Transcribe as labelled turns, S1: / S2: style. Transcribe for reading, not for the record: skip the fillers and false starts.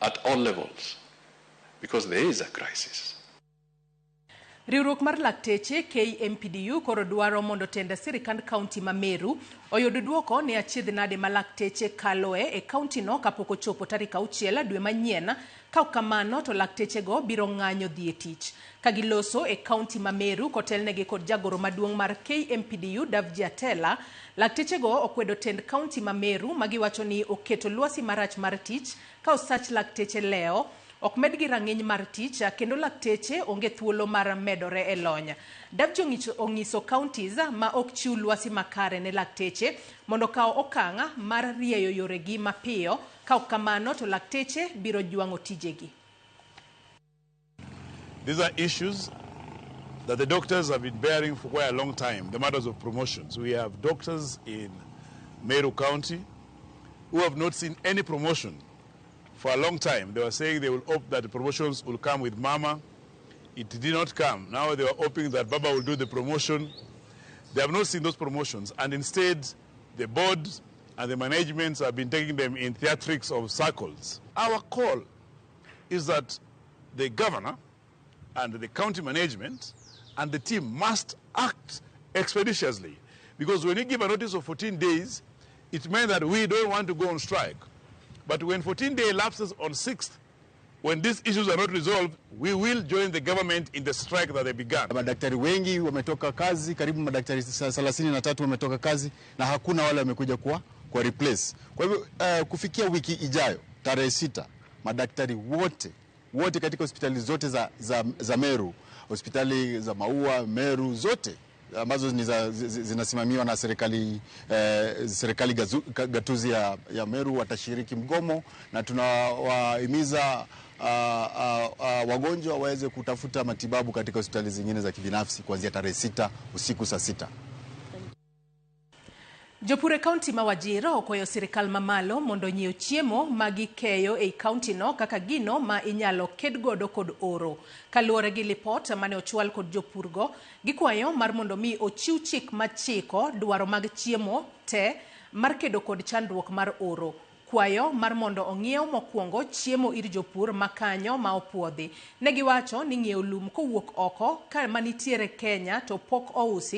S1: At all levels, because there is a crisis.
S2: Riwruok mar lakteche KMPDU koro dwaro mondo tend sirikand kaunti ma Meru oyud duoko ne achiedh nade ma lakteche kaloe e kauntino kapok ochopo tarik 6 dwe manyien. Ka ok kamano to laktechego biro ng'anyo dhi e tich. Ka giloso e kaunti ma Meru kotelnegi kod jagoro maduong' mar KMPDU Davji Atela, laktechego okwedo tend kaunti ma Meru ma giwacho ni oketo lwasi marach mar tich ka osach lakteche lewo ok medgi rang'iny mar tich kendo lakteche onge thuolo mar medore e lony. Davji onyiso counties ma ok chiw lwasi makare ne lakteche mondo okaw okang' mar rieyo yoregi mapiyo. Ka ok kamano to lakteche biro jwang'o tijegi.
S3: These are issues that the doctors have been bearing for quite a long time, the matters of promotions. We have doctors in Meru County who have not seen any promotion for a long time. They were saying they will hope that the promotions will come with Mama. It did not come. Now they were hoping that Baba will do the promotion. They have not seen those promotions, and instead, the board and the managements have been taking them in theatrics of circles. Our call is that the governor and the county management and the team must act expeditiously. Because when you give a notice of 14 days, it meant that we don't want to go on strike. But when 14 day lapses on 6th, when these issues are not resolved, we will join the government in the strike that they began.
S4: Madaktari wengi wametoka kazi, karibu madaktari 33 wametoka kazi na hakuna wale wamekuja kwa replace. Kwa hivyo kufikia wiki ijayo tarehe 6, madaktari wote wote katika hospitali zote za Meru, hospitali za Maua, Meru zote ambazo ni zinasimamiwa na serikali gatuzi ya Meru watashiriki mgomo, na tunawahimiza wagonjwa waweze kutafuta matibabu katika hospitali zingine za kibinafsi kuanzia tarehe 6 usiku saa 6.
S2: Jopur e kaunti ma Wajir okwayo sirikal mamalo mondo onyiew chiemo ma gikeyo ei kaunti no kaka gino ma inyalo ked godo kod oro. Kaluwore gi lipot mane ochwal kod jopurgo, gikwayo mar mondo mi ochiw chik machiko dwaro mag chiemo te mar kedo kod chandruok mar oro. Kwayo mar mondo ong'iew mokwongo chiemo ir jopur makanyo ma opuodhi. Ne giwacho ni ng'iewo lum kowuok oko ka manitiere Kenya to pok ousi.